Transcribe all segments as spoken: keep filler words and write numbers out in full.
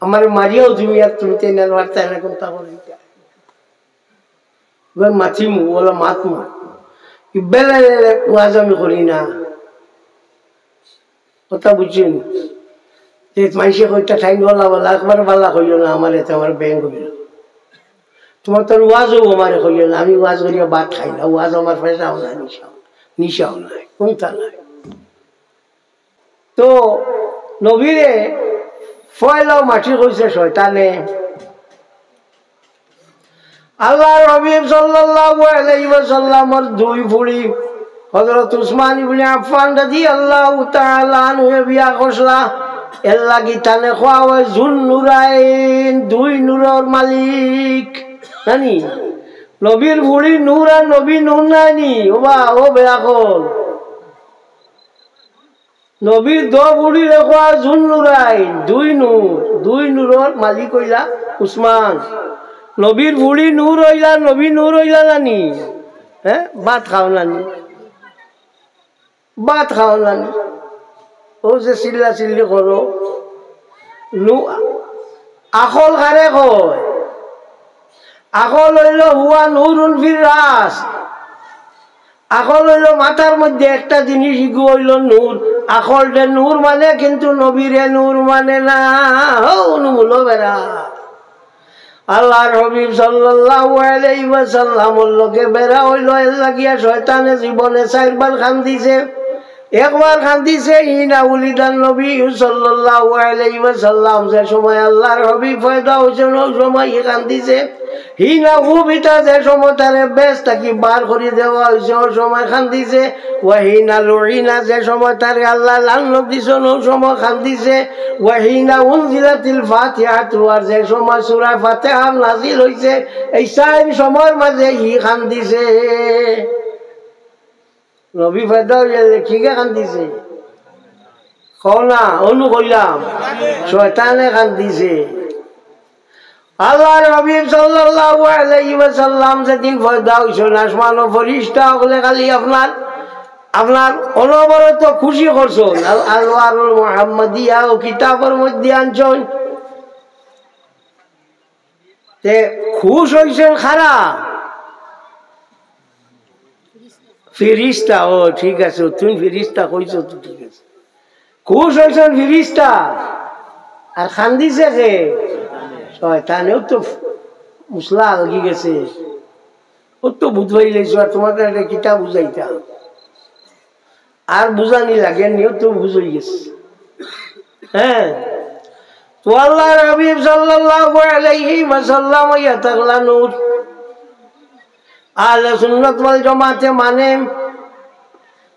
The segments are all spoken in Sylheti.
আমারে মারিয়াও তুমি আর তুমি তো এনার বার্তা এনে কোনটা বলে দিতে। এবার মাতিমু, ওলা মাতমু। ইবেলা ওয়াজ আমি করি না। কথা বুঝছেন? যে মাইনষে কইতা ঠাইন বালা বালা, একবার বালা কইও না, আমার এতে আমার ব্যাংক হইল। তোমার তো ওয়াজও আমারে কইও না, আমি ওয়াজ করিয়া ভাত খাই না, ওয়াজ আমার পয়সাও নাই, নিশাও, নিশাও নাই, কোনটা নাই। তো নবীরে পয়লাও মাটি কইছে শয়তানে। আল্লাহর হাবিব সাল্লাল্লাহু আলাইহি ওয়াসাল্লামর দুই ফুড়ি হযরত উসমান ইবনে আফফান রাদিয়াল্লাহু তাআলা আনহু বিয়া করছলা। এর লাগি তানে কওয়া হয় জুন নুরাইন, দুই নূরর মালিক। জানি নবীর ফুড়ি নূর আর নবী নূর নায়নি? ওবা, ও বেয়াকল। নবীর দো ফুড়িরে কওয়া জুন নুরাইন, দুই নূর, দুই নূরর মালিক অইলা উসমান। নবীর ফুড়ি নূর অইলা, নবী নূর অইলা নানি? হ্যাঁ, ভাত খাও নানি? ভাত খাও নানি? ও যে চিল্লা চিল্লি করো, নু-, আখল কারে কয়? আখল অইল হুয়া নূরুন ফির রাস। আখল অইল মাথার মধ্যে একটা জিনিস, ইগু অইল নূর। আখলরে নূর মানে, কিন্তু নবীরে নূর মানে না। হো, অনুমূল বেড়া। আল্লাহর হাবিব সাল্লাল্লাহু আলাইহি ওয়াসাল্লামর লগে বেড়া অইল, এর লাগিয়া শয়তানে জীবনে চাইরবার কান্দিছে। একবার কান্দিছে, হিনা উলিদান নবী সাল্লাল্লাহু আলাইহি ওয়াসাল্লাম, যে সময় আল্লাহর হাবিব পয়দা হইছেন, ওই সময় হি কান্দিছে। হিনা উবিতা, যে সময় তারে বেহেস্ত থাকি বার করি দেওয়া হইছে, ওই সময় কান্দিছে। ওয়া হিনা লুইনা, যে সময় তারে আল্লাহ লানত দিছেন, ওই সময় কান্দিছে। ওয়া হিনা উনজিলাতিল ফাতিহাতু, আর যে সময় সূরা ফাতিহা নাজিল হইছে, এই চাইর সময়র মাঝে হি কান্দিছে। নবী পয়দা হইয়া যে কিগে কান্দিছে? কও না, অনু কইলাম, শয়তানে কান্দিছে। আল্লাহর হাবিব সাল্লাল্লাহু আলাইহি ওয়াসাল্লাম যেদিন পয়দা হইছেন, আসমানো ফিরিস্তা অকলে খালি আপনার, আপনার অনবরত খুশি করছেন। আল আনওয়ারুল মুহাম্মাদিয়া ও কিতাবর মধ্যে আনছেন। তে খুশ হইছেন কারা? ফিরিস্তা। ও ঠিক আছে, তুমি ফিরিস্তা কইছো তো, ঠিক আছে। খুশ হইছেন ফিরিস্তা, আর কান্দিছে কে? শয়তানেও তো মুসলা লাগি গেছে। ও তো বুঝবাই লাইছো, আর তোমার একটা কিতা বুঝাইতাম। আর বুঝানি লাগে নি, ও তো বুঝ হই গেছে। হ্যাঁ, তো আল্লাহর হাবিব সাল্লাল্লাহু আলাইহি ওয়াসাল্লাম ইয়া তাগলা নূর। আহলে সুন্নাত ওয়াল জামাতে মানে,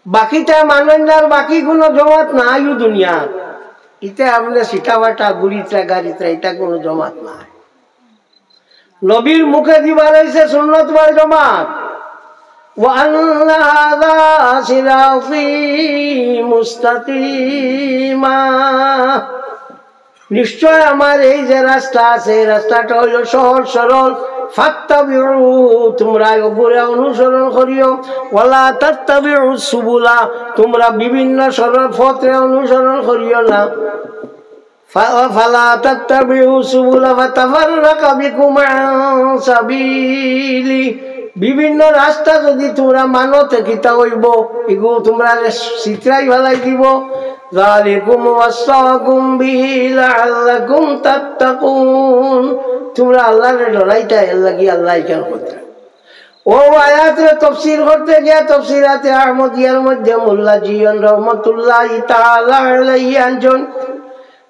বাকিতে মানইন না, আর বাকি কোনো জমাত নাই ও দুনিয়া। ইতে আপনি সিটাফাটা, গুড়িতরা, গাড়িতরা, এটা কোনো জমাত নাই। নবীর মুখে দিবার হইছে সুন্নাত ওয়াল জামাত। وأن هذا صراطي مستقيما। নিশ্চয় আমার এই যে রাস্তা আছে, এই রাস্তাটা হইল সহজ সরল। ফাত্তাবিউ, তোমরা ওগুরে অনুসরণ করিও। ওয়ালা তাত্তাবিউ সুবুলা, তোমরা বিভিন্ন সরল পথে অনুসরণ করিও না। ফা-, ফালা তাত্তাবিউ সুবুলা ফাতাফাররাকা বিকুম আন সাবিলি। বিভিন্ন রাস্তা যদি তোমরা মানো, তে কিতা হইব? এগু তোমরা সিতরাই ফালাই দিব। যালিকুম ওয়াসাকুম বিহি লাআল্লাকুম তাত্তাকুন। তোমরা আল্লাহরে ডরাইতা, এর লাগি আল্লাহ এখান করতে। ও আয়াতরে তফসির করতে গিয়া তফসিরাতে আহমদিয়ার মধ্যে মোল্লা জিয়ন রহমতুল্লাহি তাআলা আলাইহি আনজন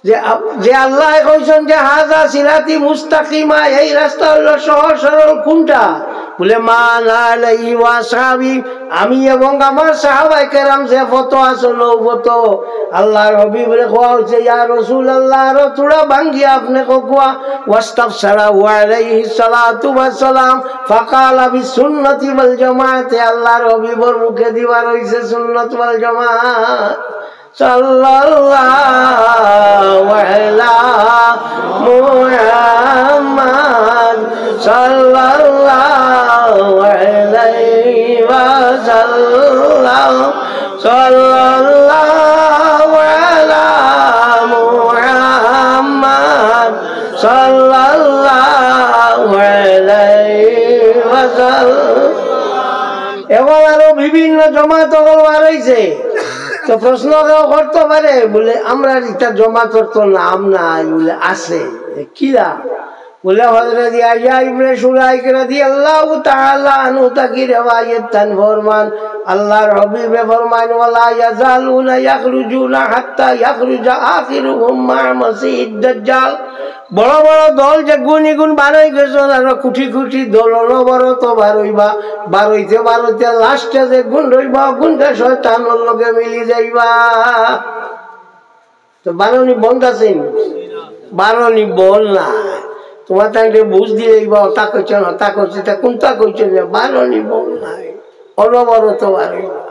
যে আপ-, যে আল্লাহ কইছেন যে হাজা সিরাতি মুস্তাকিমা, এই রাস্তা হলো সহজ সরল। কোনটা? বলে, মা আনা আলাইহি ওয়া আসহাবি, আমি এবং আমার সাহাবায়ে কেরাম যে পথ আছে, ও পথ। আল্লাহর হাবিবরে কওয়া হইছে, ইয়া রাসূলুল্লাহ, আরো থুড়া ভাঙ্গিয়া আপনি কওয়া। ওয়াস্তাফসারা ওয়া আলাইহি সালাতু ওয়াস সালাম ফাকালা বিসুন্নতি ওয়াল জামাআতে, আল্লাহর হাবিবর মুখে দিবার হইছে সুন্নাত ওয়াল জামাআত। সাল্লাল্লাহু আলা মুহাম্মাদ, সাল্লাল্লাহু আলাইহি ওয়াসাল্লাম, সাল্লাল্লাহু আলা মুহাম্মাদ। সাল্লাল্লাহু আলাইহি ওয়াসাল্লাম। এখন আরো বিভিন্ন জমাত অকল বার অইছে। তো প্রশ্ন কেউ করতে পারে, বলে, "আমরা ইতা জমাতর তো নাম নাই।" বলে, "আছে।" "কিলা?" বলে, "হযরত ইয়াহইয়া ইবনে শুরাইক রাদিয়াল্লাহু তাআলা আনহু তাকি রেওয়ায়েত তান ফরমান, আল্লাহর হাবিবে ফরমান, 'ওয়ালা ইয়াজালুনা ইয়াখরুজুনা হাত্তা ইয়াখরুজা আখিরুহুম মা মাসিহিদ দাজ্জাল।'" বড় বড় দল যেগুন ইগুন বার অই গেছইন, আর কোটি কোটি দল অনবরত বার অইবা, বার অইতে বার অইতে লাস্টে যেগুন রইবা, অগুনতে শয়তানর লগে মিলি যাইবা। তো বারোনি বন্ধ আছে নি? বারোনি বল না। তোমার তাইলে বুঝ দিলে ইবা অতা কইছইন, অতা কইছইন, তা কোনটা কইছইন যে বারোনি বল নাই। অনবরত বার অইবা।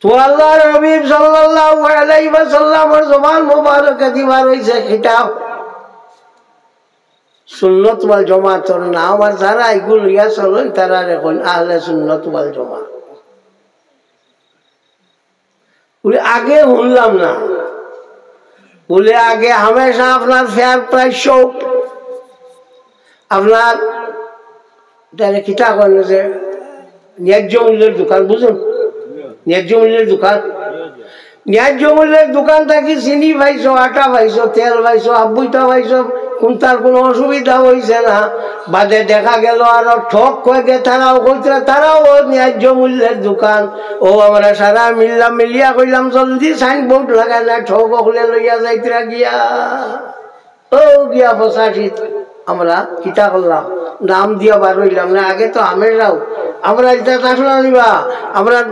তো আল্লাহর হাবিব সাল্লাল্লাহু আলাইহি ওয়াসাল্লামর জবান মোবারকে দি বার অইছে কিতাব সুন্নত ওয়াল জামাতর নাম, আর যারা ইগুন লইয়া চলইন, তারারে কইন আহলে সুন্নত ওয়াল জামাত। বলে, "আগে হুনলাম না।" বলে, "আগে হামেশা আপনার ফেয়ার প্রাইস শপ, আপনার, তাইলে কিতা কইন যে ন্যায্য মূল্যর দোকান, বুঝইন? ন্যায্য মূল্যর দোকান, ন্যায্য মূল্যর দোকান থাকি চিনি পাইছো, আটা পাইছো, তেল পাইছো, আব্বুইতা পাইছো, কুনটার কুনু অসুবিধা অইছে না।" বাদে দেখা গেল আরো ঠগ কয়েকে তারাও কইতরা, তারাও ন্যায্য মূল্যর দোকান। ও আমরা সারা মিল্লা মিলিয়া কইলাম, "জলদি সাইনবোর্ড লাগাইলা, ঠগ অকলে লইয়া যাইতরা গিয়া।" ও গিয়া পঁচাশি আমরা কিতা করলাম, নাম দিয়া বার অইলাম না। আগে তো হামেশাও আমরা ইতা থাকলো নিবা, আমরা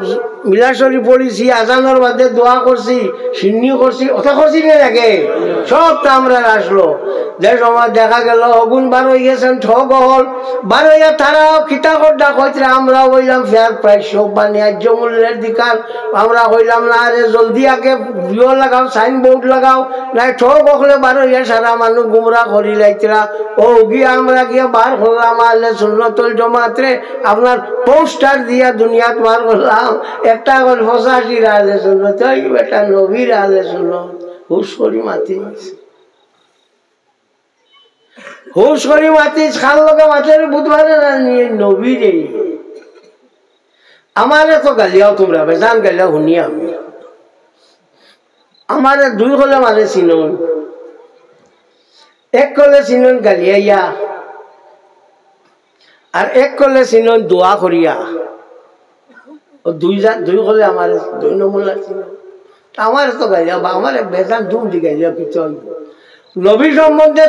মিলাদ শরিফ পড়ছি, আজানর বাদে দোয়া করছি, সিন্নি করছি, অতা করছি না আগে? সবতা আমরার আসলো। যে সময় দেখা গেল অগুন বার অই গেছইন, ঠগ অকল বার অইয়া তারাও কিতা করতা কইতরা, আমরা অইলাম ফেয়ার প্রাইস শপ বা ন্যায্য মূল্যর দোকান। আমরা কইলাম, "না রে, জলদি আগে ইয়ো লাগাও, সাইনবোর্ড লাগাও, নায় ঠগ অকলে বার অইয়া সারা মানুষ গুমরা করি লাইতরা।" ও গিয়া আমরা গিয়া বার করলাম আহলে সুন্নত ওয়াল জামাতরে, আপনার পোস্টার দিয়া দুনিয়াত বার করলাম। একটা অইল পঁচাশির আহলে সুন্নত, ওই বেটা নবীর আহলে সুন্নত। হুশ করি মাতিস, হুশ করি মাতিস, কার লগে মাতের বুধবারে না নিয়ে নবীরে। আমারে তো গালিয়াও তোমরা, বেজান গালিয়াও হুনি আমি। আমারে দুই কলে মারে চিনইন, এক কলে চিনইন গালিয়াইয়া, আর এক কলে চিনইন দোয়া করিয়া। ও দুই জা-, দুই কলে আমারে দুই নমুনা চিনইন। তা আমারে তো গালিয়াও, বা আমারে বেজান দুম দি গালিয়াও কিতা অইবো? নবীর সম্বন্ধে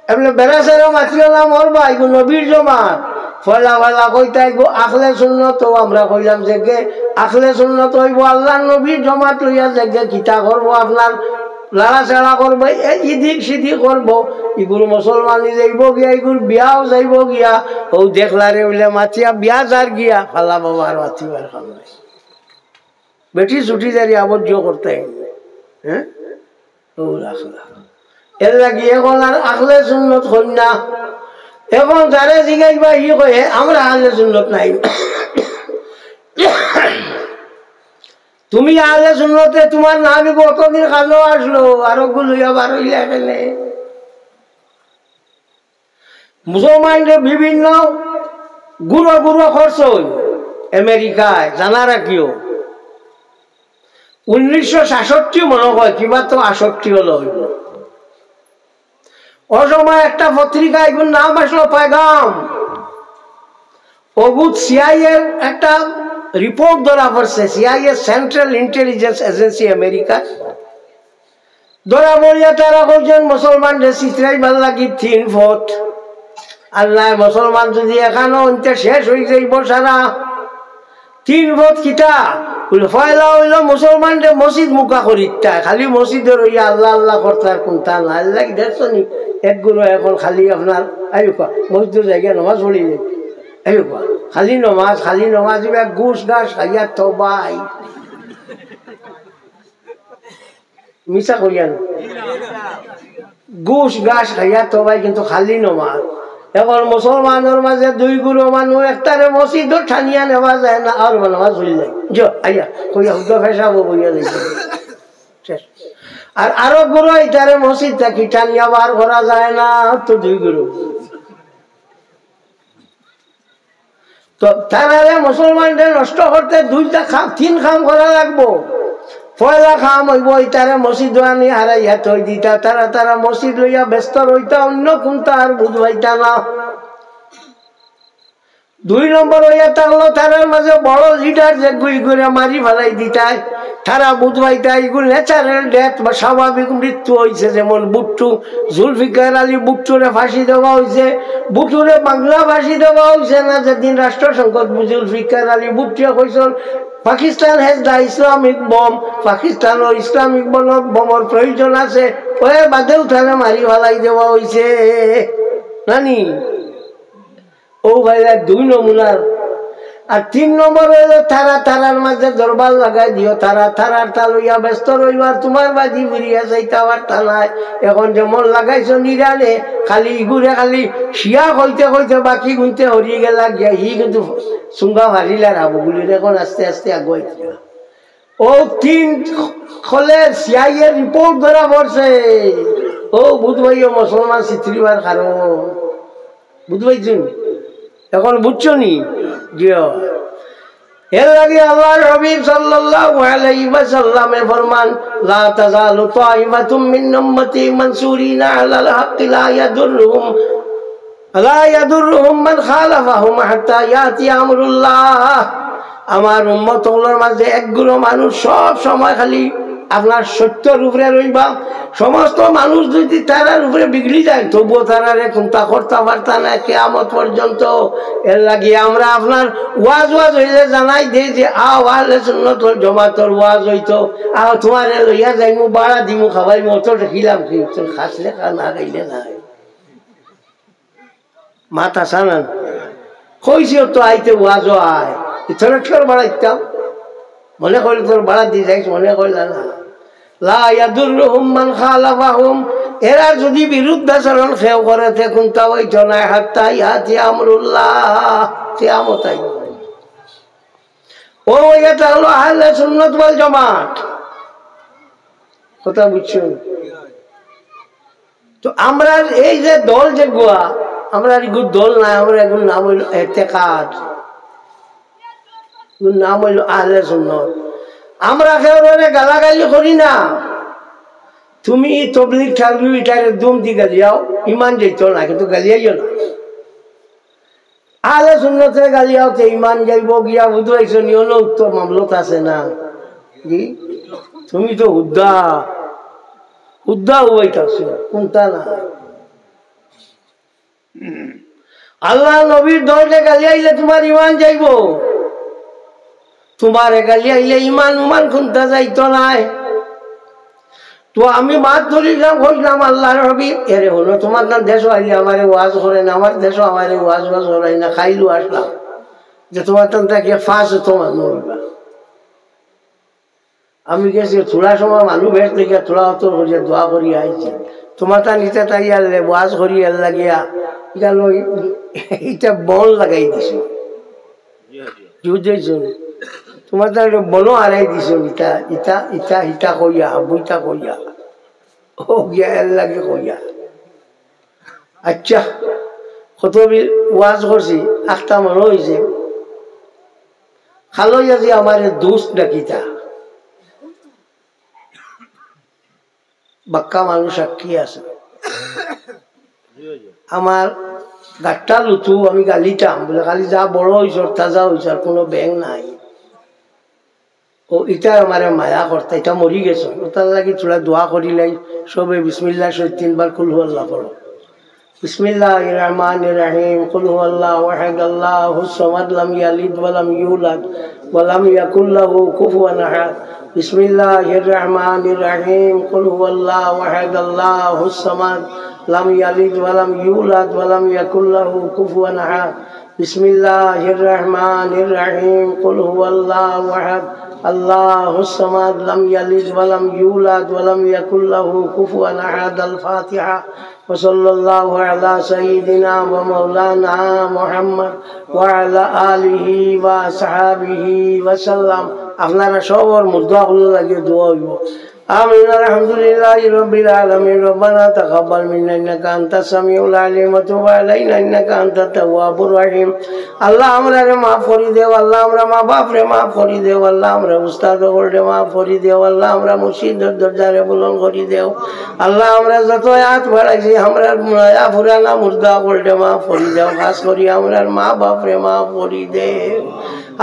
এমনে বেড়া ছেড়া মাতিও না মরবা, ইগু নবীর জমাত। ফয়লা ফয়লা কইতা ইগু আহলে সুন্নত, ও আমরা কইলাম যেগে আহলে সুন্নত অইবো, আল্লাহর নবীর জমাত লইয়া যেগে কিতা করবো, আপনার লাড়া ছেড়া করবো, এ ইদিক সিদিক করবো, ইগুর মুসলমানি যাইবো গিয়া, ইগুর বিয়াও যাইবো গিয়া। ও দেখলারে অইলে মাতিয়া বিয়া যার গিয়া, ফালা বাবার মাতিবার কাম নাই। বেটি ছুটি যারি আবদ্ধ করতে, হ্যাঁ? ও রাখলা। এর লাগি এখন আর আহলে সুন্নত হই না। এখন যারে জিগাইবা, ই কয়, "হে, আমরা আহলে সুন্নত নাই।" তুমি আহলে সুন্নতে, তোমার নাম ইগু অতদিন কানো আসলো, আর ওগু লইয়া বার অইলা কেনে? মুসলমানরে বিভিন্ন গুরু গুরু করছইন আমেরিকায়, জানা রাখিও। উনিশশো সাতষট্টি মনে হয়, কিবা তো আটষট্টি হলো হইল। ও সময় একটা পত্রিকা, এগুর নাম আসলো পয়গাম। ওগুত সিআইএর একটা রিপোর্ট ধরা পড়ছে, সিআইএ, সেন্ট্রাল ইন্টেলিজেন্স এজেন্সি আমেরিকার। ধরা পড়িয়া তারা কইছইন মুসলমানরে ছিতরাইবার লাগি তিন পথ। আর নায়, মুসলমান যদি এখানো অন্তে শেষ অই যাইবো সারা। তিন পথ কিতা? বলে, পয়লা অইলো মুসলমানরে মসজিদ মুখা করিতা, খালি মসজিদো রইয়া আল্লাহ আল্লাহ করতা, আর কুনতা না। এর লাগি দেখছো নি, এক গুরু এখন খালি আপনার, আইবা, মসজিদো যাইয়া নামাজ পড়ি যাই। আইবা, খালি নামাজ, খালি নামাজ, ইবা ঘুষ ঘাস খাইয়া তবাই। মিছা কইয়া না। ঘুষ ঘাস খাইয়া তবাই, কিন্তু খালি নামাজ। এখন মুসলমানর মাঝে দুই গুরু মানুষ, একটারে মসজিদো টানিয়া নেওয়া যায় না, আর নামাজ হইল যায়। যো, আইয়া, কইয়া হুদা পেশাবো বইয়া যাইছে। শেষ। আর আরো গুরু ইতারে মসজিদ থাকি টানিয়া বার করা যায় না, তো দুই গুরু। তো তারারে মুসলমানরে নষ্ট করতে দুইটা কাম, তিন কাম করা লাগবো। পয়লা কাম অইবো, ইতারে মসজিদ আনি হারাইয়া থই দিতা, তারা তারা মসজিদ লইয়া ব্যস্ত রইতা, অন্য কুনতা আর বুঝবাইতা না। দুই নম্বর অইয়া থাকলো, তারার মাঝে বড় লিডার যে গুই গুইরে মারি ফালাই দিতায়, তারা বুঝবাইতা ইগু ন্যাচারাল ডেথ বা স্বাভাবিক মৃত্যু অইছে, যেমন ভুট্টু, জুলফিকার আলী ভুট্টুরে ফাঁসি দেওয়া অইছে, ভুট্টুরে বাংলা ফাঁসি দেওয়া অইছে না, যেদিন রাষ্ট্রসংঘত জুলফিকার আলী ভুট্টুয়ে কইছইন, "Pakistan has the Islamic bomb", পাকিস্তানও ইসলামিক বম, বমর প্রয়োজন আছে, ওই বাদেও তারে মারি ফালাই দেওয়া অইছে, নানি? ও ভাইরা, দুই নমুনার। আর তিন নম্বর অইলো, তারা তারার মাঝে দরবার লাগাই দিও, তারা তারার তা লইয়া ব্যস্ত রইবার, তুমার বাজি ফিরিয়া যাইতা পারতা নায়। এখন যেমন লাগাইছো নিরানে, খালি ইগুরে খালি শিয়া কইতে কইতে বাকি গুনতে হরিয়ে গেলা গিয়া, হি কিন্তু সুঙ্গা ফারিলার হাবুগুলির এখন আস্তে আস্তে আগুয়াই দিলা। ও তিন খলের সিআইএ রিপোর্ট ধরা পড়ছে। ও বুধ ভাইও মুসলমান সিত্রিবার কারণ। বুঝ পাইছইন? এখন বুঝছো নি? জিও। এর লাগি আল্লাহর হাবিব সাল্লাল্লাহু আলাইহি ওয়াসাল্লামে ফরমান, "লা তাজালু তাইফাতুম মিন উম্মতি মানসুরিনা আলাল হাক্কি লা ইয়াদুররুহুম, লা ইয়াদুররুহুম মান খালাফাহুম হাত্তা ইয়াতি আমরুল্লাহ।" আমার উম্মত অকলর মাঝে এক গুরু মানুষ সব সময় খালি আপনার সত্যর উপরে রইবা। সমস্ত মানুষ যদি তারার উপরে বিগড়ি যায়, তবুও তারারে কুনতা করতা পারতা না কিয়ামত পর্যন্ত। এর লাগি আমরা আপনার ওয়াজ ওয়াজ অইলে জানাই দেই যে, "আও, আহলে সুন্নত ওয়াল জামাতর ওয়াজ অইতো, আও, তুমারে লইয়া যাইমু, বাড়া দিমু, খাবাইমু, অত দেখিলাম কি, তোর খাসলে খা, না খাইলে নাই।" মাত আছা না? কইছি তো আইতে ওয়াজও আয়। ইতরে কিওর বাড়াইতাম? মনে কইলে তোর বাড়া দি যাইস, মনে কইলা না। লা ইয়াদুররুহুম মান খালাফাহুম। এরা যদি বিরুদ্ধাচরণ কেউ করে, তে কুনতা অইতো নায়, হাত্তা ইয়াতি আমরুল্লাহ, কিয়ামত আইবো। ও, এটা হলো আহলে সুন্নত ওয়াল জামাত। কথা বুঝছো? তো আমরার এই যে দল যেগুয়া, আমরার ইগু দল নায়, আমরার ইগুর নাম অইলো এতেকাদ, ইগুর নাম অইলো আহলে সুন্নত। আমরা কেউরে গালাগালি করি না। তুমি তবলিগ ঠাগলিগ ইটারে দুম দি গালিয়াও, ইমান যাইতো না, কিন্তু গালিয়াইও না। আহলে সুন্নতরে গালিয়াও তে ইমান যাইবো গিয়া, বুঝ পাইছো নি? অনো উত্তর মামলত আছে না? জি? তুমি তো হুদ্দা, হুদ্দা উবাইতাছো, কুনতা না? আল্লাহর নবীর দলরে গালিয়াইলে তুমার ইমান যাইবো, তুমারে গালিয়াইলে ইমান উমান কুনতা যাইতো নায়। তো আমি মাত ধরিলাম, কইলাম, "আল্লাহর নবী, এরে হুনো, তুমার তান দেশো আইলে আমারে ওয়াজ করে না, আমার দেশো আমারে ওয়াজ ওয়াজ করাই না, খাইলু আসলাম যে তুমার তান তাকিয়া ফাঁস তোমার নড়বা।" আমি গেছি, থুড়া সময় মানুষ বেশ দেখে থুড়া অতর করিয়া দোয়া করি আইছি। তুমার তান ইতা তাই আর ওয়াজ করি এর লাগিয়া, ইটা লই, ইটা বন লাগাই দিছে। বুঝছো? তুমার তান বন হারাই দিছে, ইতা, ইতা, ইতা, ইতা কইয়া, হাবুইতা কইয়া। ও গিয়া এর লাগি কইয়া। আচ্ছা, কত বি-, ওয়াজ করছি, আখতা মনে অইছে। খালো ইয়াজি আমারে দুস্ত ডাকিতা। বাক্কা মানুষ সাক্ষী আছে। আমার গাট্টা লুতু আমি গালিতাম, বলে, "খালি যা বড় অইছর, তাজা অইছর, কুনু ব্যাং নাই।" ও ইতা আমারে মায়া করতা, ইতা মরি গেছে। ওটার লাগি থুড়া দোয়া করিলাই, সবে বিসমিল্লাহ সহিত তিনবার কুল হু আল্লাহ পড়ো। بسم الله الرحمن الرحيم. قل هو الله أحد، الله الصمد، لم يلد ولم يولد، ولم يكن له كفوا أحد. بسم الله الرحمن الرحيم. قل هو الله أحد، الله الصمد، لم يلد ولم يولد، ولم يكن له كفوا أحد. بسم الله الرحمن الرحيم. قل هو الله أحد، الله الصمد، لم يلد ولم يولد، ولم يكن له كفوا أحد. الفاتحة. وصلى الله على سيدنا ومولانا محمد وعلى آله وأصحابه وسلم. আপনারা সবর মুর্দা অকলর লাগি দোয়া অইবো। آمين. الحمد لله رب العالمين. ربنا تقبل منا إنك أنت السميع العليم وتب علينا إنك أنت التواب الرحيم. আল্লাহ, আমরারে মাফ করি দেও। আল্লাহ, আমরার মা বাপরে মাফ করি দেও। আল্লাহ, আমরার উস্তাদ অকলরে মাফ করি দেও। আল্লাহ, আমরার মুর্শিদর দরজারে বুলন্দ করি দেও। আল্লাহ, আমরা যত আত বাড়াইছি, আমরার নয়া পুরানা মুর্দা অকলরে মাফ করি দেও। খাছ করি আমরার মা বাপরে মাফ করি দেও।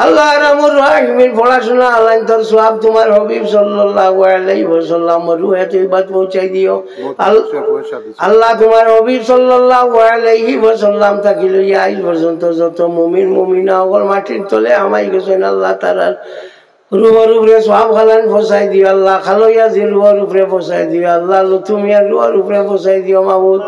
আল্লাহ, আরহামুর রাহিমিন, পড়াশোনা আলাইন তোর সওয়াব তোমার হাবিব সাল্লাল্লাহু আলাইহি ওয়াসাল্লাম রুহে তৈবাত পৌঁছাই দিও। আল-, আল্লাহ, তোমার হাবিব সাল্লাল্লাহু আলাইহি ওয়াসাল্লাম থাকি লইয়া আইজ পর্যন্ত যত মুমিন মুমিনা অকল মাটির তলে হামাই গেছইন, আল্লাহ, তারার রুহর উপরে সওয়াব খালান পৌঁছাই দিও। আল্লাহ, খালইয়া যে রুহর উপরে পৌঁছাই দিও। আল্লাহ, লুতু মিয়ার রুহর উপরে পৌঁছাই দিও মাবুদ।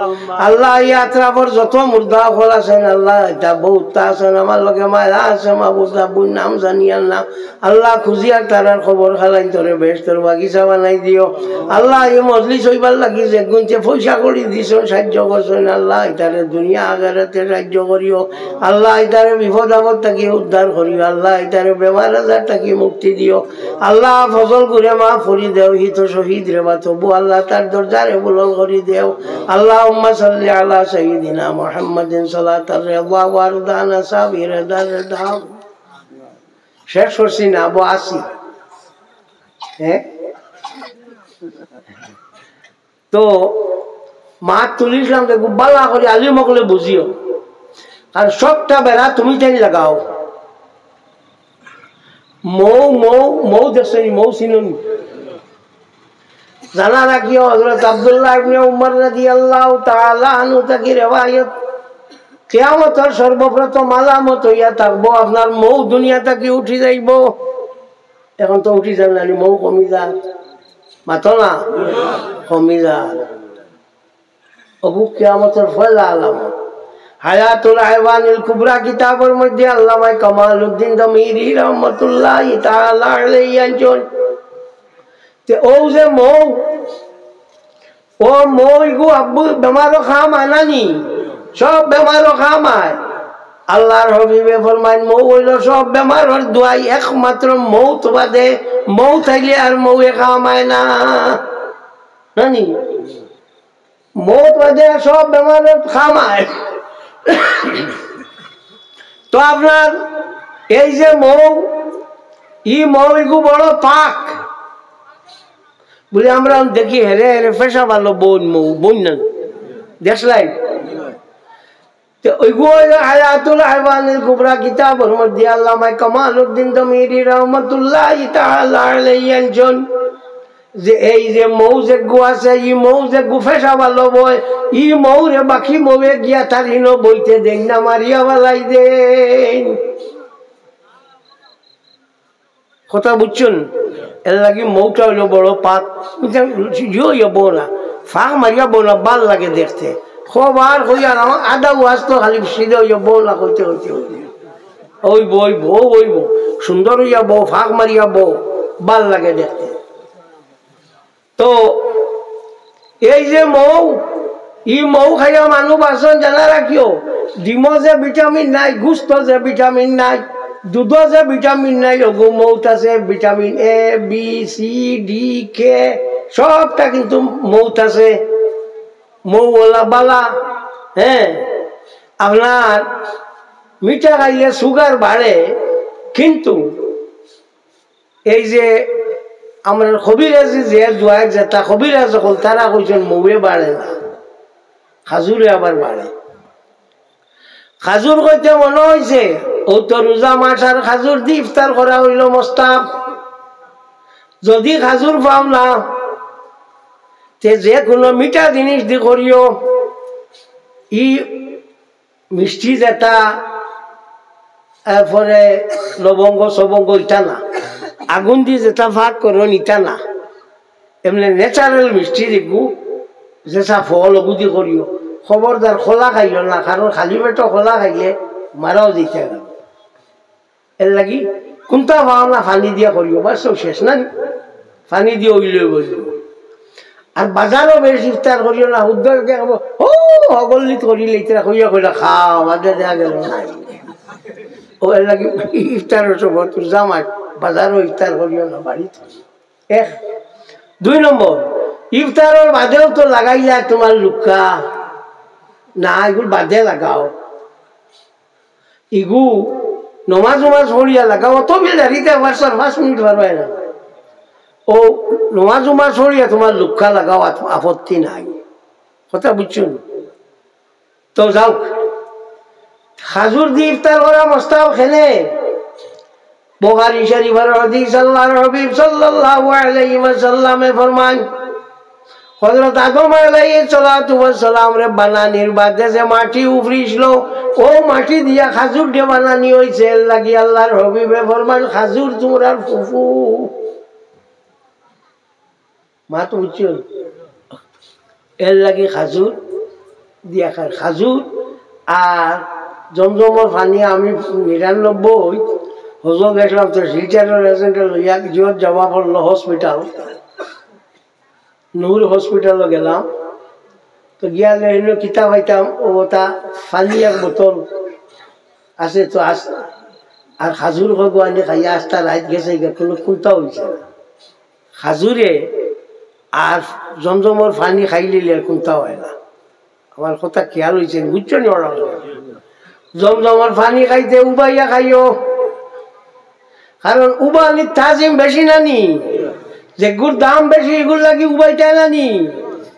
আল্লাহ, এই আতরাফর যত মুর্দা অকল আছইন, আল্লাহ, ইতা বউত আছইন, আমার লগে মারা আছে মাবুদ, আব্বুর নাম জানিয়ার না। আল্লাহ, খুঁজিয়ার তারার কবর খালাইন তোরে বেহেশতর বাগিচা বানাই দিও। আল্লাহ, এই মজলিস অইবার লাগি যেগুইন্তে পয়সা কড়ি দিছইন, সাহায্য করছইন, আল্লাহ, ইতারে দুনিয়া আখেরাতে সাহায্য করিও। আল্লাহ, ইতারে বিপদ আপদ থাকি উদ্ধার করিও। আল্লাহ, ইতারে বেমার আজার থাকি মুক্তি দিও। আল্লাহ, ফজল গুরে মাফ করি দেও, হি তো শহীদ রে বা তবু আল্লাহ তার দরজারে বুলন্দ করি দেও। اللهم صل على سيدنا محمد صلاة الرضا وأرضانا صابر الرضا। শেষ করছি না, আবু আসি। হ্যাঁ? তো মাত তুলিছলাম যে খুব ভালা করি আলিম অকলে বুঝিও, কারণ সবটা বেড়া তুমি তাই লাগাও। মৌ, মৌ, মৌ দেখছনি, মৌ চিননি? জানা রাখিও, হযরত আব্দুল্লাহ ইবনে উমর রাদিয়াল্লাহু তাআলা আনহু থাকি রেওয়ায়ত, কিয়ামতর সর্বপ্রথম আলামত অইয়া থাকবো আপনার মৌ দুনিয়া থাকি উঠি যাইবো। এখন তো উঠি যার না নি, মৌ কমি যার। মাতো না, কমি যার। অগু কিয়ামতর পয়লা আলামত। হায়াতুল হায়ওয়ানিল কুবরা কিতাবর মধ্যে আল্লামা কামালউদ্দিন দমিরি রহমতুল্লাহি তাআলা আলাইহি আনছইন, তে অউ যে মৌ, অউ মৌ ইগু আব্বু বেমারো কাম আয় না নি? সব বেমারো কাম আয়। আল্লার হাবিবে ফরমাইন, মৌ অইলো সব বেমারর দওয়াই, একমাত্র মৌত বাদে, মৌত আইলে আর মৌয়ে কাম আয় না। না নি? মৌত বাদে সব বেমারর কাম আয়। তো আপনার এই যে মৌ, ই মৌ ইগু বড় পাক। বুলি আমরা দেখি হেরে হেরে পেশাব আলো বইন মৌ, বইন না? দেখছলাইন? তে অইগু অইলো হায়াতুল হায়ওয়ানিল কুবরা কিতাবর মধ্যে আল্লামা কামালউদ্দিন দমিরি রহমতুল্লাহি তাআলা আলাইহি আনছইন যে এই যে মৌ যেগু আছে, ই মৌ যেগু পেশাব আলো বয়, ই মৌরে বাকি মৌয়ে গিয়া তার হিনো বইতে দেইন না, মারিয়া ফালাই দেইন। কথা বুঝছইন? এর লাগি মৌটা অইলো বড় পাক। ইটা সিধা অইয়া বও না, ফাঁক মারিয়া বও না, বালা লাগে দেখতে। কবার কইয়ার আমার আধা ওয়াজ তো খালি সিধা অইয়া বও না কইতে কইতে কইতে। অইবো, অইবো, অইবো। সুন্দর অইয়া বও, ফাঁক মারিয়া বও, বালা লাগে দেখতে। তো এই যে মৌ, ই মৌ খাইয়া মানুষ বাঁচন জানা রাখিও। ডিমো যে ভিটামিন নাই, গুস্ত যে ভিটামিন নাই, দুধো যে ভিটামিন নাই, অগু মৌত আছে, vitamin A, B, C, D, K, সবটা কিন্তু মৌত আছে। মৌ ওলা বালা, হ্যাঁ, আপনার মিঠা খাইলে সুগার বাড়ে, কিন্তু এই যে আমরার কবিরাজি যে দোয়ায় যেতা কবিরাজ অকল তারা কইছইন মৌয়ে বাড়ে না, খাজুরে আবার বাড়ে। খাজুর কইতে মনো অইছে, অউ তো রোজা মাস আর খাজুর দি ইফতার করা অইলো মোস্তাহাব। যদি খাজুর পাও না, তে যে কুনু মিঠা জিনিস দি করিও, ই মিষ্টি যেতা, এরপরে লবঙ্গ সবঙ্গ ইতা না, আগুন দি যেতা ফাঁক করইন ইতা না, এমনে natural মিষ্টি যেগু, যেতা ফল অগু দি করিও। খবরদার কলা খাইও না, কারণ খালি পেটো কলা খাইলে মারাও যাইতা পারো। এর লাগি কুন্তা পাও না, পানি দিয়া করিও, বাস, সব শেষ না নি? পানি দিয়া অইলে অইবো। আর বাজারো বেশ ইফতার করিও না, হুদ্দা কে কইবো, "ও, হগল্লিত করিলে ইতরা কইয়া কইলা খাও, বাদে দেয়া গেল না।" ও এর লাগি ইফতারর সময় তোর জামাই বাজারো ইফতার করিও না, বাড়িত। এক, দুই নম্বর, ইফতারর বাদেও তো লাগাইলা তুমার লুক্কা, না, ইগুর বাদে লাগাও। ইগু নমাজ উমাজ পড়িয়া লাগাও, অত বিল দাড়িতে আবার চার পাঁচ মিনিট বার অয় না। ও নমাজ উমাজ পড়িয়া তুমার লুক্কা লাগাও, আত-, আপত্তি নাই। কথা বুঝছো নি? তো যাউক, খাজুর দি ইফতার করা মুস্তাহাব কেনে? বুখারী শরীফর হাদিস, আল্লাহর হাবিব সাল্লাল্লাহু আলাইহি ওয়াসাল্লামে ফরমাইন, হযরত আদম আলাইহিস সালাতু ওয়াস সালামরে বানানির বাদে যে মাটি উফরিছিল, অউ মাটি দিয়া খাজুর দিয়া বানানি অইছে। এর লাগি আল্লাহর হাবিবে ফরমাইন, "খাজুর তুমরার ফুফু।" মাত বুঝছো? এর লাগি খাজুর দিয়া খায়। খাজুর আর জমজমর পানি। আমি নিরানব্বই হজো গেছিলাম, তো শিলচরর agent এ লইয়া জিওত যাওয়া পড়লো hospital। নূর hospital ও গেলাম, তো গিয়া লইলো কিতা পাইতাম, ও তা পানি এক বোতল আছে তো আস-, আর খাজুর কগু আনি খাইয়া আস্তা রাইত গেছে গিয়া, কুনু কুন্তা অইছে না। খাজুরে আর জমজমর পানি খাইলিলে কুন্তা অয় না। আমার কথা খেয়াল অইছে নি? বুঝছো নি ওরা? জমজমর পানি খাইতে উবাইয়া খাইও, কারণ উবানির তাজিম বেশি না নি, যেগুর দাম বেশি, ইগুর লাগি উবাইতায় না নি।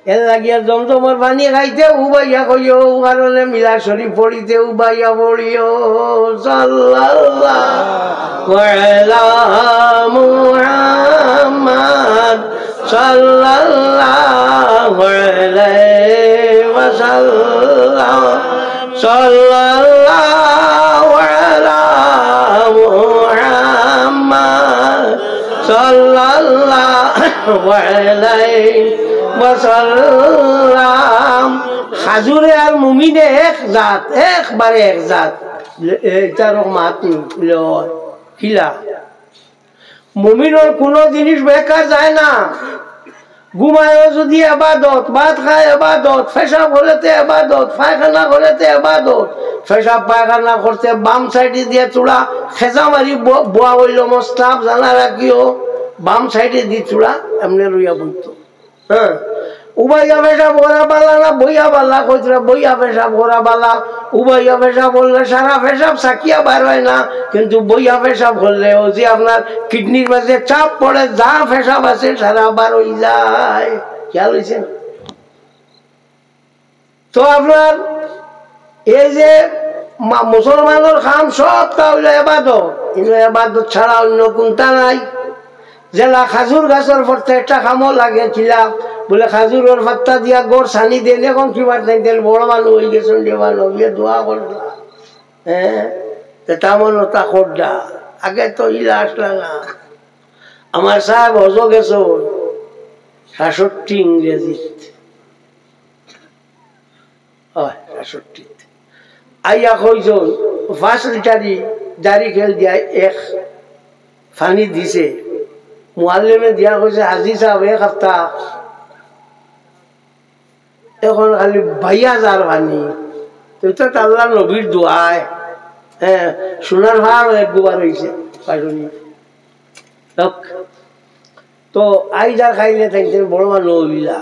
এর লাগি আর জমজমর পানি খাইতে উবাইয়া খাইও, কারণে মিলাদ শরীফ পড়িতে উবাইয়া পড়িও। সাল্লাল্লাহু আলা মুহাম্মদ, সাল্লাল্লাহু আলাইহি ওয়াসাল্লাম, সাল্লাল্লাহু আলা মুহাম্মদ, সাল্লাল্লাহু আলাইহি ওয়াসাল্লাম। খাজুরে আর মুমিনে এক জাত, একবারে এক জাত। এ-, এইটারও মাত নি, লয়। কিলা? মুমিনর কুনু জিনিস বেকার যায় না। ঘুমায়ও যুদি এবাদত, ভাত খায় এবাদত, পেশাব করলে তে এবাদত, পায়খানা করলে তে এবাদত। পেশাব পায়খানা করতে বাম সাইডে দিয়া চুড়া খেজা মারি ব-, বওয়া অইলো মুস্তাহাব, জানা রাখিও। বাম সাইডে দি চুড়া এমনে রইয়া বইতো। হ্যাঁ, উবাইয়া পেশাব করা বালা না বইয়া বালা? কইতরা বইয়া পেশাব করা বালা। উবাইয়া পেশাব করলে সারা পেশাব সাকিয়া বার অয় না, কিন্তু বইয়া পেশাব করলে অউ যে আপনার কিডনির মাঝে চাপ পড়ে, যা পেশাব আছে সারা বার অই যায়। খেয়াল অইছে না? তো আপনার এই যে মা-, মুসলমানর কাম সবটা অইলো এবাদত, কিন্তু এবাদত ছাড়া অন্য কুন্তা নাই। যেলা খাজুর গাছর প্রত্যেকটা কামো লাগে। কিলা? বলে খাজুরর পাত্তা দিয়া ঘর সানি দেন। এখন কিবার তাইন বড় মানুষ অই গেছইন, যে মানুষ অইয়া দোয়া করলা। হ্যাঁ, তে তেমন ওটা করলা। আগে তো ইলা আসলা না। আমার সাহেব হজো গেছইন সাতষট্টি ইংরেজিত। অয়, সাতষট্টিত। আইয়া কইছইন, পাঁচ লিটারি জারি খেল দিয়া এক পানি দিছে। মুয়াল্লিমে দিয়া কইছে, "হাজি সাহেব, এক হাপ্তা এখন খালি বাইয়া যার পানি।" তো ইটা তো আল্লাহর নবীর দোয়ায়। হ্যাঁ, সোনার পাহাড়ও এক গুবার অইছে, পাইছনি। হক। তো আইজ আর খাইলে তাইন তাইন বড় মানুষ অইলা।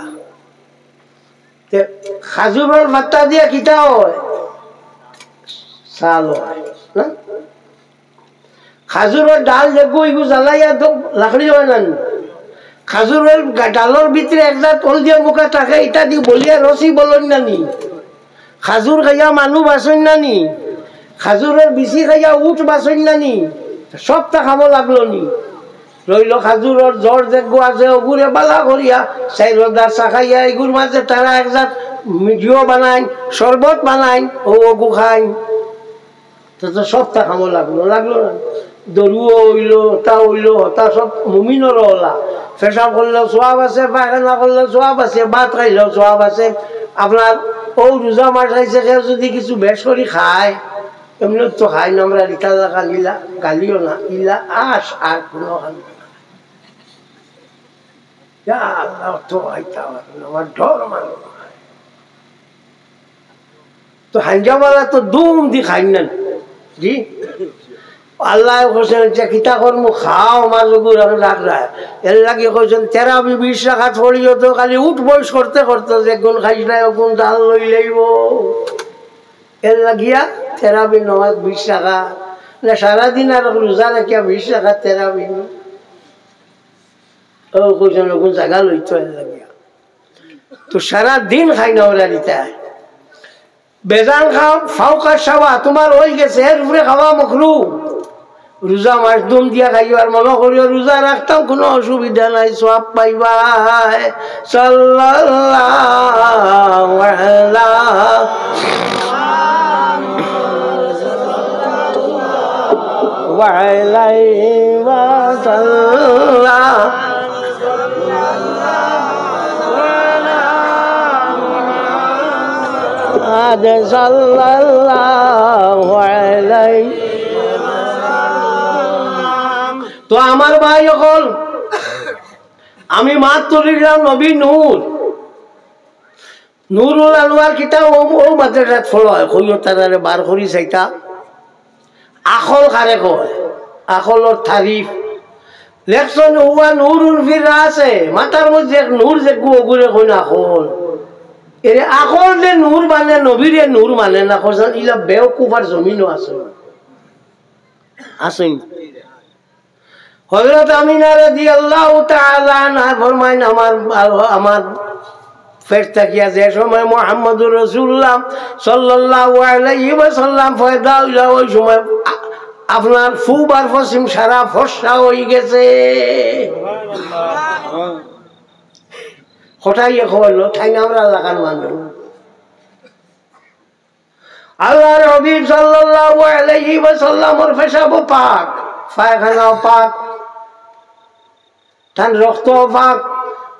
তে খাজুরর পাত্তা দিয়া কিতা অয়? ছাল অয়, না? খাজুরর ডাল যেগু, ইগু জ্বালাইয়া তো লাকড়ি অয় না নি? খাজুরর গা-, ডালর ভিতরে এক জাত হলদিয়া মুখা থাকে, ইটা দি বলিয়া রশি বলইন না নি? খাজুর খাইয়া মানু বাঁচইন না নি? খাজুরর বিচি খাইয়া উট বাঁচইন না নি? সবটা কামো লাগলো নি? রইলো খাজুরর জড় যেগু আছে, ওগুরে বালা করিয়া, চাইর দার চা খাইয়া, এগুর মাঝে তারা এক জাত মিঠিও বানাইন, শরবত বানাইন, ও ওগু খাইন। তো, তো সবটা কামো লাগলো, লাগলো না? দরুও অইলো, তা অইলো, তা সব মুমিনরও অলা। পেশাব করলেও সওয়াব আছে, পায়খানা করলেও সওয়াব আছে, ভাত খাইলেও সওয়াব আছে। আপনার অউ রোজা মাস আইছে, কেউ যুদি কিছু বেশ করি খায়, এমনে তো খাই না আমরা, রিতা জাগা লিলা, গালিও না, ইলা আশ আর কোনো খান না। ইয়া আল্লাহ, তো খাইতা পারো না, আমার ডর মানে। তো হাঞ্জাবালা তো দুম দি খাইন না, জি? আল্লায় কইছইন, "ইতা কিতা করমু, খাও আমার জুগুর, আমি রাখরায়।" এরলাগি কইছইন, "তেরাবি বিশ রাকাত পড়িও তো, খালি উঠ বইস করতে করতে যেগুন খাইস না, ওগুন জান লই লইবো।" এরলাগিয়া তেরাবি নমাজ বিশ রাকাত, না সারাদিন আর রোজা রাখিয়া বিশ রাকাত তেরাবি। ও কইছইন, ওগুন জাগা লইতো এরলাগিয়া। তো সারাদিন খাই না ওরা দিতা। বেজান খাও, ফাওকা শাহওয়া, তুমার অইগেছে, এর উপরে খাওয়া মকরু। রোজা মাস দম দিয়া খাইও, আর মনো করিও রোজা রাখতাম, কুনু অসুবিধা নাই, সওয়াব পাইবায়। সাল্লাল্লাহু আলা ওয়া আলাইহি ওয়া সাল্লাম। আজ সাল্লাল্লাহু আলাইহি। তো আমার ভাই অকল, আমি মাত তুলিলাম নবী নূর, নুরুল আনোয়ার কিতাব ও, ও মাদ্রাসাত পড়ায়, কইও তারারে বার করি চাইতা। আকল কারে কয়? আকলর তারিফ। লেখছইন, "হুয়া নূরুন ফি রাসে", মাথার মধ্যে এক নূর যেগু, ওগুরে কইন আকল। এরে আকল যে নূর মানে, নবীরে নূর মানে না, কইছইন, ইলা বেওকুফ আর জমিনো আছে না। আছইন। হযরত আমিনা রাদিয়াল্লাহু তাআলা আনহা ফরমাইন, আমার, আমার পেট থাকিয়া যে সময় মুহাম্মদুর রাসূলুল্লাহ সাল্লাল্লাহু আলাইহি ওয়াসাল্লাম পয়দা অইলা, ওই সময় আ-, আপনার পূব আর পশ্চিম সারা ফর্সা অইগেছে। কথায় ইয়ে কইলো, তাইন আমরার লাখান মানুষ। আল্লাহর হাবিব সাল্লাল্লাহু আলাইহি ওয়াসাল্লামর পেশাবও পাক, পায়খানাও পাক, তান রক্তও পাক।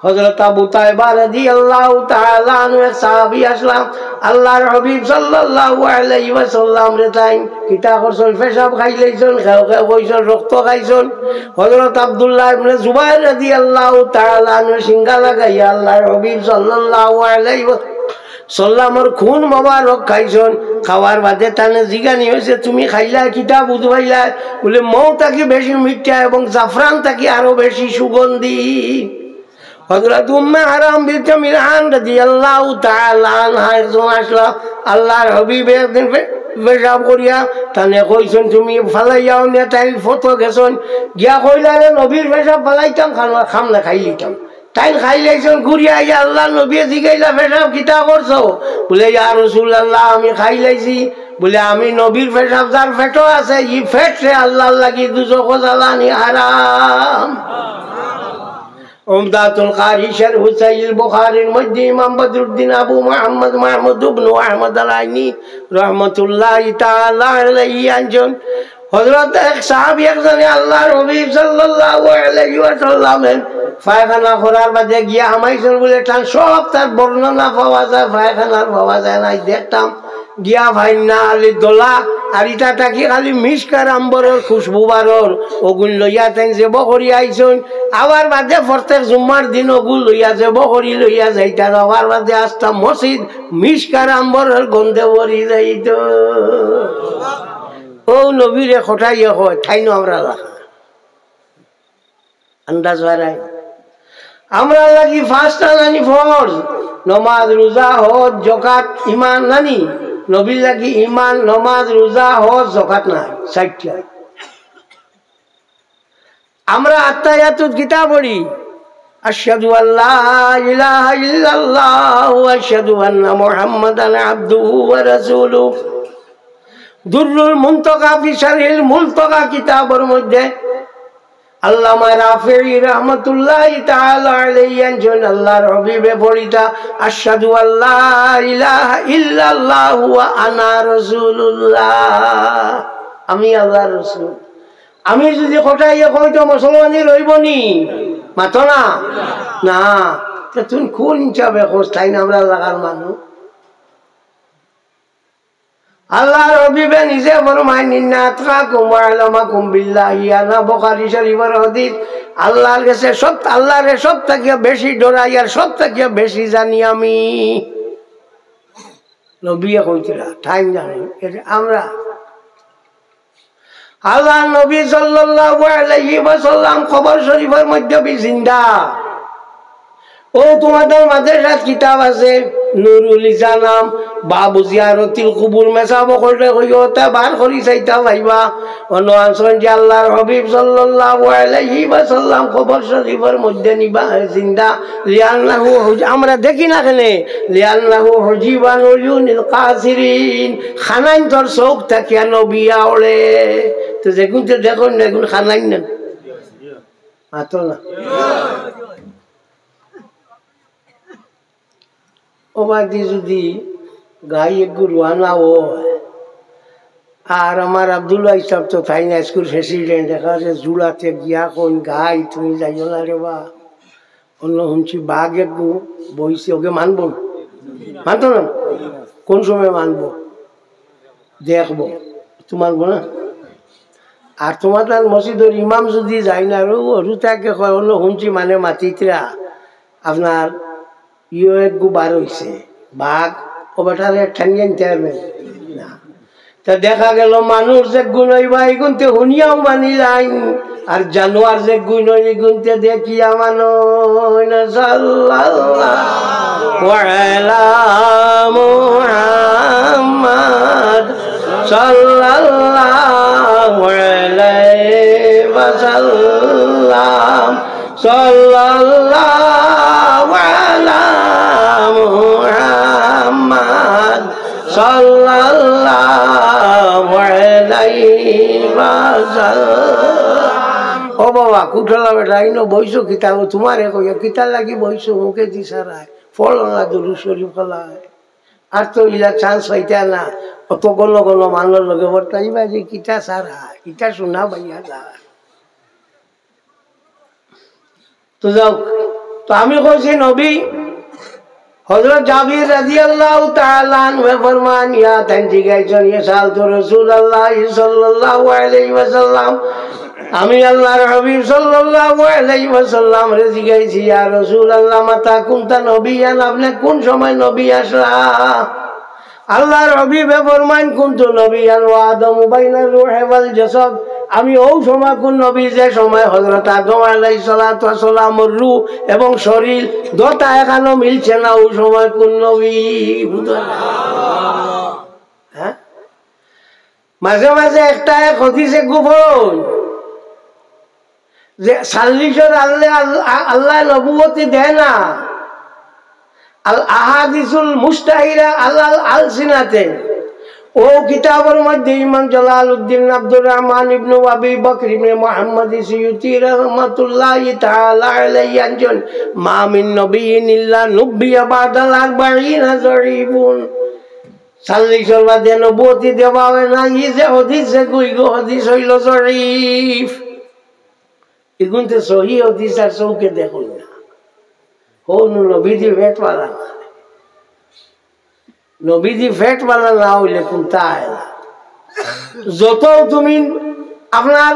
হযরত আবু তায়বা রাদিয়াল্লাহু তাআলা আনহু এক সাহাবী আছলা, আল্লাহর হাবিব সাল্লাল্লাহু আলাইহি ওয়াসাল্লামরে তাইন কিতা করছইন, পেশাব খাইলাইছইন, কেউ কেউ কইছইন রক্ত খাইছইন। হযরত আব্দুল্লাহ ইবনে জুবাইর রাদিয়াল্লাহু তাআলা আনহু শিঙ্গা লাগাইয়া আল্লাহর হাবিব সাল্লাল্লাহু আলাইহি ওয়া সাল্লামর খুন মোবারক খাইছইন। খাওয়ার বাদে তানে জিগানি অইছে, "তুমি খাইলায় কিতা বুঝ পাইলায়?" বুলে, "মৌ থাকি বেশি মিঠা এবং জাফরান থাকি আরো বেশি সুগন্ধি।" হযরত উম্মে হারাম বিনতে মিলহান রাদিয়াল্লাহু তাআলা আনহা একজন আছলা, আল্লাহর হাবিবে একদিন পে-, পেশাব করিয়া তানে কইছইন, "তুমি ফালাইয়াও নে।" তাইন ফতো গেছইন, গিয়া কইলা, "আরে নবীর পেশাব ফালাইতাম, খাম-, খামলে খাইলিতাম।" তাইন খাইলাইছইন, ঘুরিয়া আইয়া আল্লাহর নবীয়ে জিগাইলা, "পেশাব কিতা করছো?" বুলে, "ইয়া রাসূলুল্লাহ, আমি খাইলাইছি।" বুলে, "আমি নবীর পেশাব যার পেটো আছে, ই পেটরে আল্লাহর লাগি দুজখো জ্বালানি হারাম।" উমদাতুল কারি শরহু সহিহুল বুখারীর মধ্যে ইমাম বদরুদ্দিন আবু মুহাম্মদ মাহমুদ ইবনু আহমদ আল আইনি রহমতুল্লাহি তাআলা আলাইহি আনছইন, হযরত এক সাহাবী একজনে আল্লাহর হাবিব সাল্লাল্লাহু আলাইহি ওয়াসাল্লামর পায়খানা করার বাদে গিয়া হামাইছইন বুলে, তান সব তার বর্ণনা পাওয়া যায়, পায়খানার পাওয়া যায় নাই। দেখতাম গিয়া পাইন না, খালি দলা, আর ইটা থাকি খালি মিশক আর আম্বরর খুশবু বারর, ওগুন লইয়া তাইন জেব করি আইছইন। আবার বাদে প্রত্যেক জুম্মার দিন ওগুন লইয়া জেব করি লইয়া যাইতা, আবার বাদে আস্তা মসজিদ মিশক আর আম্বরর গন্ধে ভরি যাইতো। ও নবীরে খটাইয়া কয়, তাইনও আমরার লাখান। আন্দাজ বাড়ায়। আমরার লাগি পাঁচটা নানি ফরজ, নমাজ, রোজা, হজ, যাকাত, ইমান নানি। নবীর লাগি ইমান, নমাজ, রোজা, হজ, যাকাত নাই, চাইরটা। আমরা আত্তাহিয়াতুত কিতা পড়ি? আশহাদু আল্লা ইলাহা ইল্লাল্লাহু ওয়া আশহাদু আন্না মুহাম্মাদান আবদুহু ওয়া রাসূলুহু। দুররুল মুনতাকা ফি শারহিল মুলতাকা কিতাবর মধ্যে আল্লামা রাফিঈ রহমতুল্লাহি তাআলা আলাইহি আনছইন, আল্লাহর হাবিবে পড়িতা, "আশহাদু আল্লা ইলাহা ইল্লাল্লাহু ওয়া আনা রাসূলুল্লাহ।" আমি আল্লাহর রসুল। আমি যদি খটাইয়া কই তো মুসলমানি রইবো নি? মাতো না? না। তে তুই কোন হিসাবে কস তাইন আমরার লাখান মানুষ? আল্লাহর হাবিবে নিজে ফরমাইন, "ইন্না আতকাকুম ওয়া আ'লামাকুম বিল্লাহি আনা", বুখারী শরীফর হাদিস। আল্লাহর গেছে সব, আল্লাহরে সব থাকিয়া বেশি ডরাই আর সব থাকিয়া বেশি জানি আমি। নবীয়ে কইছিলা, তাইন জানি। এরে আমরা আল্লাহর নবী সাল্লাল্লাহু আলাইহি ওয়াসাল্লাম কবর শরীফর মধ্যে বি জিন্দা। ও তোমাদের মাদ্রাসাত কিতাব আছে, নুরুল ইসা নাম, বাবু জিয়ারতিল কুবুর, মেসাব অকলরে কইও, তা বার করি চাইতা পাইবা। অনো আনছইন যে আল্লাহর হাবিব সাল্লাল্লাহু আলাইহি ওয়াসাল্লাম কবর শরীফর মধ্যে নিবা, জিন্দা। লিআন্নাহু হুজ-, আমরা দেখি না কেনে? লিআন্নাহু হুজিব আন উয়ুনিল কাসিরিন। খানাইন্তর চউখ থাকিয়া নবী আওড়ে। তো যেগুনতে দেখইন না, এগুন খানাইন না। মাতো না। ও বাদি যদি গাই এগু রওয়ানা অয়, আর আমার আব্দুল্লাহ সাব তো তাইন না, স্কুল প্রেসিডেন্ট, দেখা যাচ্ছে জুড়াতে গিয়া কইন, "গাই, তুমি যাইও না রে বা।" অনো হুনছি বাঘ এগু বইছে, ওকে মানবো না? মানতো না? কোন সময় মানবো? দেখবো। তো মানবো না? আর তোমার তার মসজিদর ইমাম যদি যায় না, আর ও হুরু তাকে কয়, "অনো হুনছি মানে মাতিতরা, আপনার ইয়ো এগু বার অইছে, বাঘ, ও বেটারে টানিয়া আনতে পারবে না।" তা দেখা গেল মানুষ যেগুন অইবা, ইগুনতে হুনিয়াও মানিলাইন, আর জানোয়ার যেগুন অইবা, ইগুনতে দেখিয়া মানইন। সাল্লাল্লাহু আলা মুহাম্মদ, সাল্লাল্লাহু আলাইহি ওয়াসাল্লাম। সাল্লাল্লাহু আলা মুহাম্মদ, সাল্লাল্লাহু আলাইহি ওয়াসাল্লাম। ও বাবা, কুঠলা বেটা, ইনো বইছো কিতা? ও তোমারে কইয়া, কিতা লাগি বইছো? মুখে দি সারায়, ফলনা দুরু শরীফ কলায়। আর তো ইলা চান্স পাইতা না, অত গণ গণ মানর লগে বর্তাইবা যে কিতা সারা, কিতা শোনা বাইয়া যা। তো যাও, তো আমি কইছি নবী, হযরত জাবির রাদিয়াল্লাহু তাআলা আনহু ফরমান, ইয়া তান জিগাইছন, ইয়া সালতু রাসূলুল্লাহ সাল্লাল্লাহু আলাইহি ওয়াসাল্লাম, আমি আল্লাহর হাবিব সাল্লাল্লাহু আলাইহি ওয়াসাল্লামরে জিগাইছি, ইয়া রাসূলুল্লাহ, মাতা কুনতা নবিয়ান, আপনে কোন সময় নবী আসলা? আল্লাহর হাবিবে ফরমাইন, "কুনতু নবিয়ান ওয়া আদামু বাইনা রূহি ওয়াল জাসাদ।" আমি অউ সময় কোন নবী, যে সময় হযরত আদম আলাইহিস সালাতু ওয়াস সালামর রূহ এবং শরীর দুটা এখানো মিলছে না, অউ সময় কোন নবী? হ্যাঁ? মাঝে মাঝে একটা এক হাদিসে গোপন যে চাল্লিশর আল্লাহ, আল্লাহ, আল্লাহ নবুয়তি দেয় না। আল আহাদিসুল মুশতাহিরা আলাল আলসিনাতে। ও কিতাবর মধ্যে ইমাম জালালউদ্দিন আব্দুর রহমান ইবনে আবি বকর ইবনে মুহাম্মদ সিয়ুতি রহমাতুল্লাহি তাআলা আলাইহি আনছন, "মা মিন নবিয়্যিন ইল্লা নুব্বিয়া বাদাল আরবাঈনা জয়ীফুন।" চাল্লিশর বাদে নবুয়তি দেওয়া অয় না। ই যে হাদিস, যে গুইগো হাদিস অইলো জয়ীফ। ইগুনতে সহি হাদিস আর চউখে দেখইন না। হনু নবীজি ফেটওয়ালা না। নবীজি ফেটওয়ালা না অইলে কুনতা অয় না। যত তুমি আপনার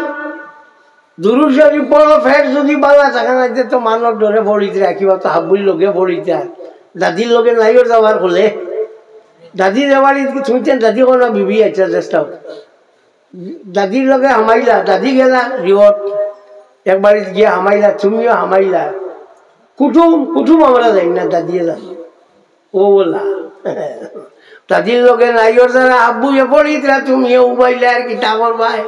দুরূদ শরীফ পড়ো, ফেট যদি বালা থাকে না, তে তো মানর ডরে পড়িতে রাখিবা, তো হাব্বুর লগে পড়িতে আর দাদির লগে নাইও যাওয়ার হলে, দাদি যাওয়ার, তুমি তেন দাদি কোনো বিবি আইছা চেষ্টা দাদির লগে হামাইলা, দাদি গেলা রিওত, একবারে গিয়া হামাইলা, তুমিও হামাইলা। কুটুম, কুটুম আমরা যাই না, দাদিয়ে যাই। ও বলা, দাদির লগে নাইওর যারা আব্বু এ পড়িতরা, তুমিও উবাইলে আর কিতা করবায়?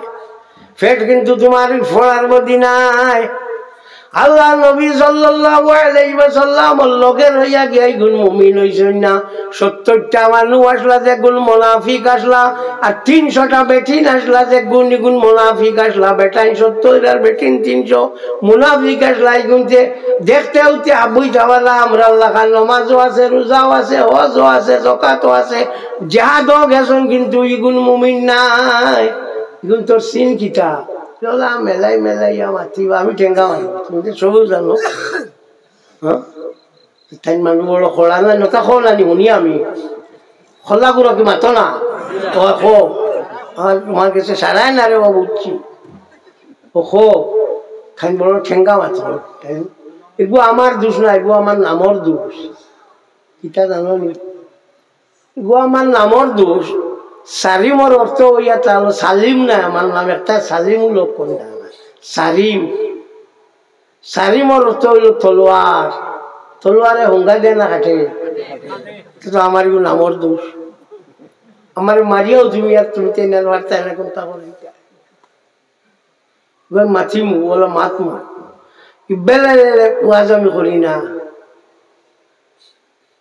ফেট কিন্তু তোমার ফড়ার মধ্যে নাই। আল্লাহর নবী সাল্লাল্লাহু আলাইহি ওয়াসাল্লামর লগে রইয়া গিয়া ইগুন মুমিন অইছইন না। সত্তরটা মানুষ আসলা, যেগুন মুনাফিক আসলা, আর তিনশোটা বেটিন আসলা, যেগুন ইগুন মুনাফিক আসলা। বেটাইন সত্তর আর বেটিন তিনশো, মুনাফিক আসলা। ইগুনতে দেখতে অইতে আবুই যাওয়ালা, আমরার লাখান নমাজও আছে, রোজাও আছে, হজও আছে, জকাতও আছে, জিহাদও গেছইন, কিন্তু ইগুন মুমিন নায়। ইগুনতর সিন কিতা? চলা মেলাই মেলাইয়া মাতিবা, আমি ঠেঙ্গা মারি, তুমি তো সবও জানো। হ্যাঁ? তাইন মানুষ বড় খোলা না, নতা খোলা নি হুনি আমি। খোলা গুলো কি মাতো না? ও খো। আর তোমার কাছে সারায় না রে বাবু, বুঝছি। ও খো। তাইন বড় ঠেঙ্গা মাতো। তাইন, এগু আমার দোষ না, এগু আমার নামর দোষ। কিতা জানো নি? এগু আমার নামর দোষ। সারিমর অর্থ অইয়া তা অইলো সালিম নায়, আমার নাম একটা সালিম লোক কোন না। সারিম, সারিমর অর্থ অইলো তলোয়ার। তলোয়ারে হুঙ্গা দেয় না কাটে, তো আমার এগু নামর দোষ। আমার মারিয়াও তুমি আর তুমি তো এনার বার্তা এরকম তা বলে দিতে। এবার মাতিমু, বলো মাতমু। বেলা ওয়াজ আমি করি না,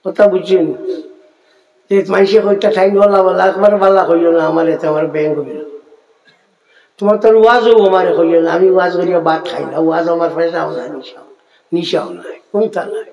কথা বুঝছেন? যে মাইসে কইতা ঠাইন বলা বলা, একবার বালা কইও না, আমার এতে আমার ব্যাংক হইল। তোমার তোর ওয়াজও আমারে কইও না, আমি ওয়াজ করিয়া ভাত খাই না, ওয়াজ আমার পয়সাও না, নিশাও, নিশাও নাই, কোনটা নাই।